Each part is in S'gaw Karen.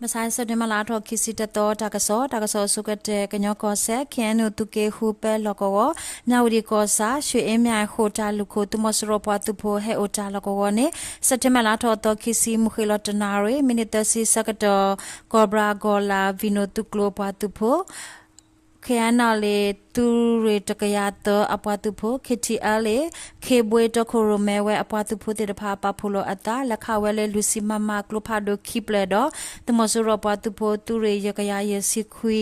မဆါ စဲးပထ့ဘၢၣ်လါထီၣ်ခံဆံတသီ တၢ်ကစီၣ်, တၢ်ကစီၣ်အဆိကတၢၢ် ကညီကီၢ်စဲၣ် ခ့ၣ်အဲၣ်ယူၣ် သုးက့ဃု ပၢလီၢ်ကဝီၤ မၠၣ်ဝတံၣ်ကီၢ်ဆၣ် ရှ့ၣ်အ့မၠၣ်ဃိၣ်တၢ်လူၢ်ခိၣ် သုးမီၤစိရိၤပှၤသုးဖိ ဟဲအိၣ်တၢ်လီၢ်ကဝီၤန့ၣ် စဲးပထ့ဘၢၣ်လါထီၣ်သီခံဆံ မုၢ်ဃ့ၢ်လီၤတနၣ်ရံၣ် မံးနံးသၢဆံဆၢကတီၢ် ကီၢ်ဘြၣ်ကီၢ်လၣ် ဝံနိၣ်သုးကျိၤအပှၤသုးဖိ ခ့ၣ်အဲၣ်ယူၣ် သုးရ့ၣ်တကယၤသၢအပှၤသုးဖိ ခ့ၣ်ထံၣ်အဲၣ်လ့ၣ် ခ့ဘှ့ တီခိၣ်ရိၣ်မဲဝဲအပှၤသုးဖိသ့ၣ်တဖၣ် ပာ်ဖှိၣ်လီၤအသး လဲၤခးဝဲလၢလွံၢ်ဆံမမကျိဖးဒိၣ်ခံဖျၢၣ်ဒီး သုးမီၤစိရိၤပှၤသုးဖိ သုးရ့ၣ်ယဲၢ်ကယၤယဲၢ်ဆံခွံ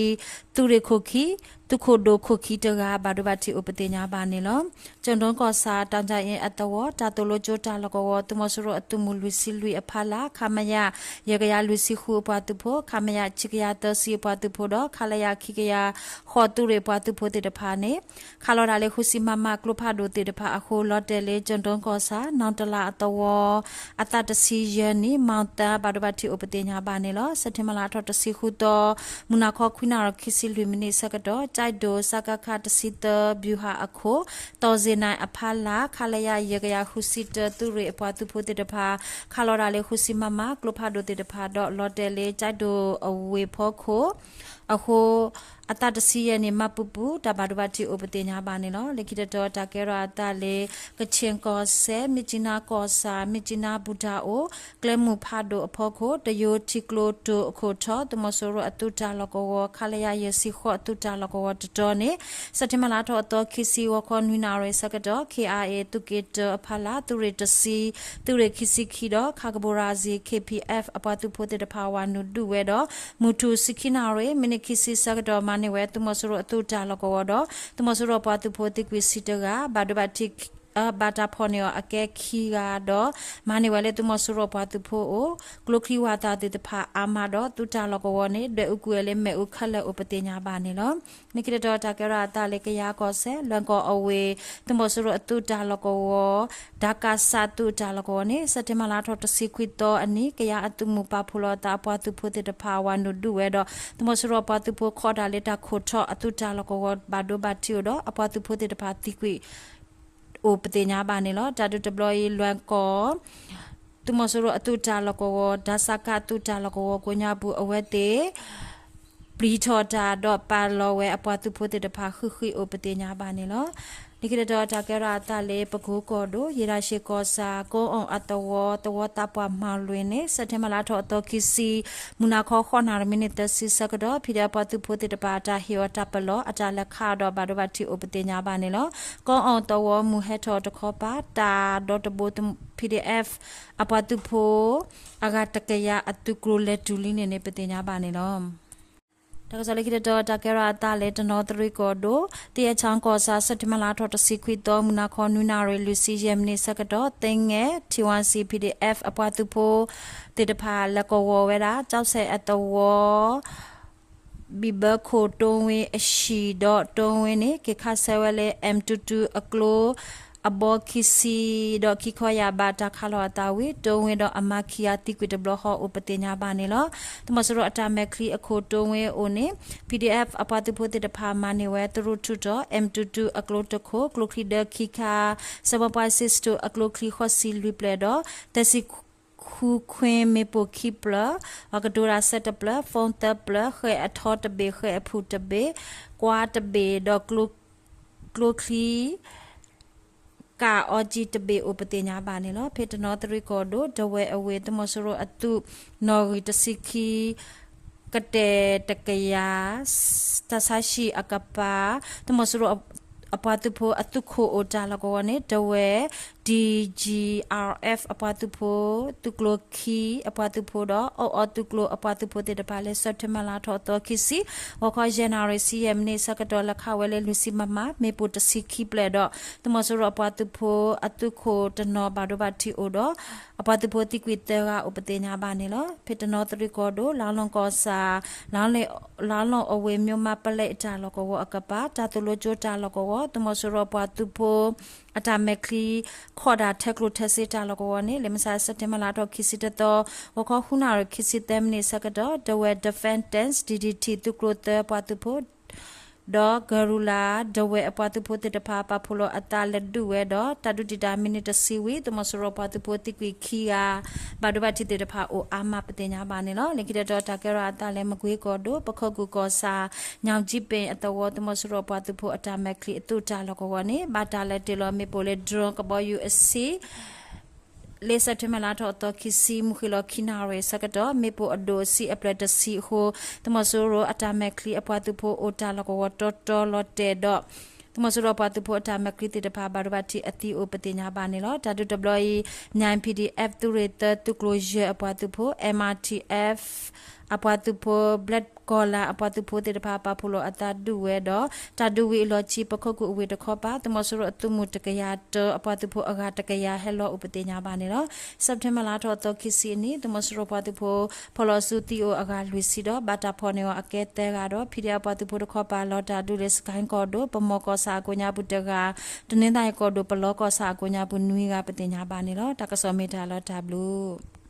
သုးရ့ၣ်ခိၣ်ခံ သုးခိၣ်ဒိၣ်ခိၣ်ခံတဂၤ ဘၣ်ဒိဘၣ်ထံးအိၣ်ပသ့ၣ်ညါဘၣ်န့ၣ်လီၤ. ကၠိၣ်ဒိကီၢ်ဆၣ် တၢ်ကၠၣ်အ့အသဝီ တၢ်သိၣ်လိကၠိတၢ်လီၢ်ကဝီၤ သုးမီၤစိရိၤအသုးမုၢ်လွံၢ်ဆံလွံၢ်အဖီလာ် ခမရ ယဲၢ်ကယၤလွံၢ်ဆံဃုအပှၤသုးဖိ ခမရ ခံကယၤသၢဆံအပှၤသုးဖိဒီး ခလရ ခံကယၤသၢဆံအပှၤသုးဖိဒီး ခလရ ခံကယၤသၢဆံအပှၤသုးဖိသ့ၣ်တဖၣ်န့ၣ် ခးလီၤတၢ်လၢဃုဆံမမကျိဖးဒိၣ်သ့ၣ်တဖၣ်အဃိ လီၤတဲာ်လၢ ကၠိၣ်ဒိကီၢ်ဆၣ် နီၣ်တလးအသဝီ အသးတဆံယဲၢ်နံၣ် မီၣ်သၣ် ဘၣ်ဒိဘၣ်ထံးအိၣ်ပသ့ၣ်ညါဘၣ်န့ၣ်လီၤ. စဲးပထ့ဘၢၣ်လါထီၣ်တဆံဃုသီ မုၢ်နၤခီခွံနၣ်ရံၣ်ခံဆံလွံၢ်မံးနံးဆၢကတီၢ် ကၠဲးဒိၣ် စကခ တဆံသၢ ဗျူဟာအခိၣ် သီၣ်စ့နၣ်အဖီလာ် ခလရ ယဲၢ်ကယၤဃုဆံတၢ သုးရ့ၣ်အပှၤသုးဖိသ့ၣ်တဖၣ် ခးလီၤတၢ်လၢဃုဆံမမကျိဖးဒိၣ်သ့ၣ်တဖၣ်ဒီး လီၤတဲာ်လၢ ကၠဲးဒိၣ်အဝ့ၢ်ဖီခိၣ်အဃိ အသးတဆံယဲၢ်နံၣ် မၢ်ပူၤပူၤ တၢ်ဘၣ်ဒိဘၣ်ထံးအိၣ်ပသ့ၣ်ညါဘၣ်န့ၣ်လီၤ. လၢခံတတီၤ တၢ်ကဲထီၣ်အသးလၢ ကခ့ၣ်ကီၢ်စဲၣ် မြစ်ကြီးနားကီၢ်ဆၣ် မြစ်ကြီးနားဘူၣ်တၢ်အိၣ် ကျဲမုၢ်ဖးဒိၣ်အဖီခိၣ် တယိထံကျိတိၤအခိၣ်ထီၣ် သုးမီၤစိရိၤအသုးတၢ်လီၢ်ကဝီၤ ခလရ ယဲၢ်ဆံဃိးအသုးတၢ်လီၢ်ကဝီၤတတီၤန့ၣ် စဲးပထ့ဘၢၣ်လါထီၣ်အသီခံဆံ ဂီၤခီနွံနၣ်ရံၣ်ဆၢကတီၢ် ခ့ၣ်အဲၣ်ယူၣ် သုးက့တၢအဖီလာ် သုးရ့ၣ်တဆံ သုးရ့ၣ်ခံဆံခံဒီး ခးကဘိၣ်ရၤစံ ခ့ၣ်ပံၣ်အဲၣ် အပှၤသုးဖိသ့ၣ်တဖၣ် ဝးနုာ်ဒုးဝဲဒီး မုၢ်ထူၣ်ဆံခံနၣ်ရံၣ် မံးနံးခံဆံဆၢကတီၢ် မၤန့ၢ်ဝဲသုးမီၤစိရိၤအသုးတၢ်လီၢ်ကဝီၤဒီး သုးမီၤစိရိၤပှၤသုးဖိသံကွံာ်ဆံတဂၤ ဘၣ်ဒိဘၣ်ထံး ဘၣ်တၢ်ဖီၣ်န့ၢ်အီၤအကဲခံဂၤဒီး မၤန့ၢ်ဝဲလၢသုးမီၤစိရိၤပှၤသုးဖိအအိၣ် ကျိချံဝးသးသ့ၣ်တဖၣ်အါမးဒီး သုးတၢ်လီၢ်ကဝီၤန့ၣ် ဒွဲၣ်အူကွံာ်ဝဲလၢမ့ၣ်အူခဲလၢာ်အိၣ်ပသ့ၣ်ညါဘၣ်န့ၣ်လီၤ. လၢခံတတီၤ တၢ်ကဲထီၣ်အသးလၢကယၤကီၢ်စဲၣ် လွဲၢ်ကီၢ်အဝ့ၢ် သုးမီၤစိရိၤအသုးတၢ်လီၢ်ကဝီၤ ဒကးစးသုးတၢ်လီၢ်ကဝီၤန့ၣ် စဲးပထ့ဘၢၣ်လါထီၣ်တဆံခွံသီအနံၤ ကယၤအသုးမုၢ်ပာ်ဖှိၣ်လီၤအသးအပှၤသုးဖိသ့ၣ်တဖၣ် ဝးနုာ်ဒုးဝဲဒီး သုးမီၤစိရိၤအပှၤသုးဖိ ခိးတၢ်လၢတၢ်ခိၣ်ထီၣ်အသုးတၢ်လီၢ်ကဝီၤ ဘၣ်ဒိဘၣ်ထံးအိၣ်ဒီး အပှၤသုးဖိသ့ၣ်တဖၣ်သံကွံာ် အိၣ်ပသ့ၣ်ညါဘၣ်န့ၣ်လီၤ. တၢ်ဒုးတဘျီအံၤ လွဲၢ်ကီၢ် သုးမီၤစိရိၤအသုးတၢ်လီၢ်ကဝီၤ ဒကးစးသုးတၢ်လီၢ်ကဝီၤ ကိးညါပူၤ အဝဲသ့ၣ် ပျံၤထီၣ်တၢ်ဒီးပာ်လီၤဝဲအပှၤသုးဖိသ့ၣ်တဖၣ် ဃံးဃံးအိၣ်ပသ့ၣ်ညါဘၣ်န့ၣ်လီၤ. လၢခံတတီၤ တၢ်ကဲထီၣ်အသးလၢပကိၤကီၢ်ဒိၣ် ရေတာရှည်ကီၢ်ဆၣ် ကိအီၣ်အသဝီ သဝီသးပှၢ်မၤလွံၢ်န့ၣ် စဲးပထ့ဘၢၣ်လါထီၣ်အသီခံဆံ မုၢ်နၤခီဃိးနၣ်ရံၣ် မံးနံးသၢဆံဆၢကတီၢ် ဖံးဒဲးအပှၤသုးဖိသ့ၣ်တဖၣ် အတၢ်ဟ့ၣ်အီၤတၢ်ပလီၢ် အတၢ်လဲၤခးဒီး ဘၣ်ဒိဘၣ်ထံးအိၣ်ပသ့ၣ်ညါဘၣ်န့ၣ်လီၤ. ကိအီၣ်သဝီမုၢ်ဟဲထီၣ်တခီပၤ တၢ်ဒီတဘိ ဖံးဒဲးအ အပှၤသုးဖိ အဂၤတကယၤအသုးကျိၤ လဲၤတုၤလံန့ၣ်န့ၣ် ပသ့ၣ်ညါဘၣ်န့ၣ်လီၤ. တၢ်ကစီၣ်လၢခံတတီၤ တၢ်ကဲထီၣ်အသးလၢတနီသရံၣ်ကီၢ်ဒိၣ် သ့ၣ်အဲၣ်ဆၣ်ကီၢ်ဆၣ် စဲးပထ့ဘၢၣ်လါထီၣ်တဆံခွံသီ မုၢ်နၤခီနွံနၣ်ရံၣ် လွံၢ်ဆံယဲၢ်မံးနံးဆၢကတီၢ် သ့ၣ်ငဲၢ် ထံဝါစံ ဖံးဒဲးအ အပှၤသုးဖိသ့ၣ်တဖၣ် လဲၤကဝီၤဝဲဒၣ် ကၠီစဲၣ်အသဝီ ဘံၣ်ဘၢခိၣ်တိဝ့အဟံၣ်ဒီး တိဝ့န့ၣ် က့ၤခးဆၢဝဲလၢ M two two အကျိ အဘီခံဆံ ဒီးခံခီယာ်ဘး တၢ်ခးလီၤအသးဝံၤ တိဝ့ဒီးအမါခံဂၤသံကွံာ်တဘျီဃီအိၣ်ပသ့ၣ်ညါဘၣ်န့ၣ်လီၤ. သုးမီၤစိရိၤအတၢ်မဲာ်ချံအခိၣ်တိဝ့အအိၣ်န့ၣ် P D F အပှၤသုးဖိသ့ၣ်တဖၣ်မၤန့ၢ်ဝဲ သရူးထူၣ်တီၣ် M two two အကျိတခိၣ် ကျိချံဒၢခံခါ seven point six two အကျိချံဃိးဆံလွံၢ်ဖျၢၣ်ဒီး သဲစံး ခူခွ့မ့ၣ်ပိၢ်ခံဖျၢၣ်, ပှၤကတိၤတၢ်ဆၢတဖျၢၣ်, ဖီသၢဖျၢၣ်, ဃဲၢ်အထီတဘ့ၣ်, ဃဲၢ်အဖုၣ်တဘ့ၣ်, ကွါတဘ့ၣ်ဒီး ကျိချံ ကၣ်အီကံတဘ့ၣ်အိၣ်ပသ့ၣ်ညါဘၣ်န့ၣ်လီၤ. ဖဲတနီသရံၣ်ကီၢ်ဒိၣ် ဒဝဲၢ်အဝ့ၢ် သုးမီၤစိရိၤအသုး နီၣ်ဂံၢ်တဆံခံ ကတဲာ်တကယၤ တၢ်ဆါဟံၣ်အကပၤ သုးမီၤစိရိၤအပှၤသုးဖိအသုးခိၣ်အိၣ်တၢ်လီၢ်ကဝီၤန့ၣ် ဒဝဲၢ် D G R F အပှၤသုးဖိ သုးကျိၤခံအပှၤသုးဖိဒီး အီၣ်အီသုးကျိၤအပှၤသုးဖိသ့ၣ်တဖၣ်လၢ စဲးပထ့ဘၢၣ်လါထီၣ်အသီခံဆံ ဂီၤခီယဲၢ်နၣ်ရံၣ်ဆံယဲၢ်မံးနံးဆၢကတီၢ် လဲၤခးဝဲလၢလွံၢ်ဆံ MM မ့ၣ်ပိၢ်တဆံခံဖျၢၣ်ဒီး သုးမီၤစိရိၤအပှၤသုးဖိအသုးခိၣ်တနီၤဘၣ်ဒိဘၣ်ထံးအိၣ်ဒီး အပှၤသုးဖိသံကွံာ်သၢဂၤအိၣ်ပသ့ၣ်ညါဘၣ်န့ၣ်လီၤ. ဖဲတနီသရံၣ်ကီၢ်ဒိၣ် လါလီၢ်ကီၢ်ဆၣ် လါလီၢ်အဝ့ၢ် မၠိၣ်မးပလဲၣ်အတၢ်လီၢ်ကဝီၤအကပၤ တၢ်သိၣ်လိကၠိတၢ်လီၢ်ကဝီၤ သုးမီၤစိရိၤအပှၤသုးဖိ အတၢ်မဲာ်ချံ ခိးတၢ်ထဲကျိၣ်ထဲစ့တၢ်လီၢ်ကဝီၤန့ၣ် လၢမုၢ်ဆါ စဲးပထ့ဘၢၣ်လါထီၣ်ခံဆံတသီ ဂီၤခီဃုနၣ်ရံၣ်ခံဆံသၢမံးနံးဆၢကတီၢ် ဒဝဲၢ် Defence Tank D D T သုးကျိၤသၢပှၤသုးဖိ ဒီးကရူၤလၤ ဒဝဲၢ်အပှၤသုးဖိသ့ၣ်တဖၣ် ပာ်ဖှိၣ်လီၤအသးလဲၤဒုးဝဲဒီး တၢ်ဒုးတံာ်တာ်မံးနံးတဆံဝံၤ သုးမီၤစိရိၤပှၤသုးဖိသံကွံာ်ခံဂၤ ဘၣ်ဒိဘၣ်ထံးသ့ၣ်တဖၣ်အိၣ်အါမးပသ့ၣ်ညါဘၣ်န့ၣ်လီၤ. လၢခံတတီၤ တၢ်ကဲထီၣ်အသးလၢ မကွ့ကီၢ်ဒိၣ် ပခိၣ်ကူၢ်ကီၢ်ဆၣ် ညောင်ကြီးပင်အသဝီ သုးမီၤစိရိၤပှၤသုးဖိအတၢ်မဲာ်ချံအသုးတၢ်လီၢ်ကဝီၤန့ၣ် ဘၣ်တၢ်လဲၤတ့ၢ်လီၤမ့ၣ်ပိၢ်လၢ drone ကဘီယူၤအစ့ လၢ September လါထီၣ်အသီခံဆံ မုၢ်ဃ့ၢ်လီၤခံနၣ်ရံၣ်အဆၢကတီၢ် မ့ၣ်ပိၢ်အဒိၣ်အဆံးအဖျၢၣ်တဆံအဃိ သုးမီၤစိရိၤအတၢ်မဲာ်ချံအပှၤသုးဖိအိၣ်တၢ်လီၢ်ကဝီၤတီတီလီၤတဲာ်ဒီး သုးမီၤစိရိၤပှၤသုးဖိအတၢ်မဲာ်ချံသ့ၣ်တဖၣ် ဘၣ်ဒိဘၣ်ထံးအသံအိၣ်ပသ့ၣ်ညါဘၣ်န့ၣ်လီၤ. တၢ်ဒုးတဘျီအံၤ မၠၣ် P D F သုးရ့ၣ်သၢသုးကျိၤယဲၢ်အပှၤသုးဖိ M R T F အပှၤသုးဖိ ဘျဲးကီၢ်လၣ်အပှၤသုးဖိသ့ၣ်တဖၣ် ပာ်ဖှိၣ်လီၤအသးဒုးဝဲဒီး တၢ်ဒုးဝံၤအလီၢ်ခံ ပခိၣ်ကူၢ်အဝ့ၢ်တခီပၤ သုးမီၤစိရိၤအသုးမုၢ်တကယၤတၢ အပှၤသုးဖိအဂၤတကယၤ ဟဲလီၤအိၣ်ပသ့ၣ်ညါဘၣ်န့ၣ်လီၤ. September လါထီၣ်အသီခံဆံအနံၤ သုးမီၤစိရိၤပှၤသုးဖိ ဖီၣ်လီၤဆူသံအိၣ်အဂၤလွံၢ်ဆံဒီး ဘၣ်တၢ်ဖီၣ်န့ၢ်အီၤအကဲသၢဂၤဒီး P D F အပှၤသုးဖိတခီပၤ လီၤတၢ်ဒုးလၢ စကဲကီၢ်ဒိၣ် ပမီၢ်ကီၢ်ဆၣ်အကိးညါပူၤတဂၤ, တနီသရံၣ်ကီၢ်ဒိၣ် ပလီကီၢ်ဆၣ်အကိးညါပူၤနွံဂၤပသ့ၣ်ညါဘၣ်န့ၣ်လီၤ. တၢ်ကစီၣ်မ့ၢ်တၢ်လီၤတၢ်ဘျုး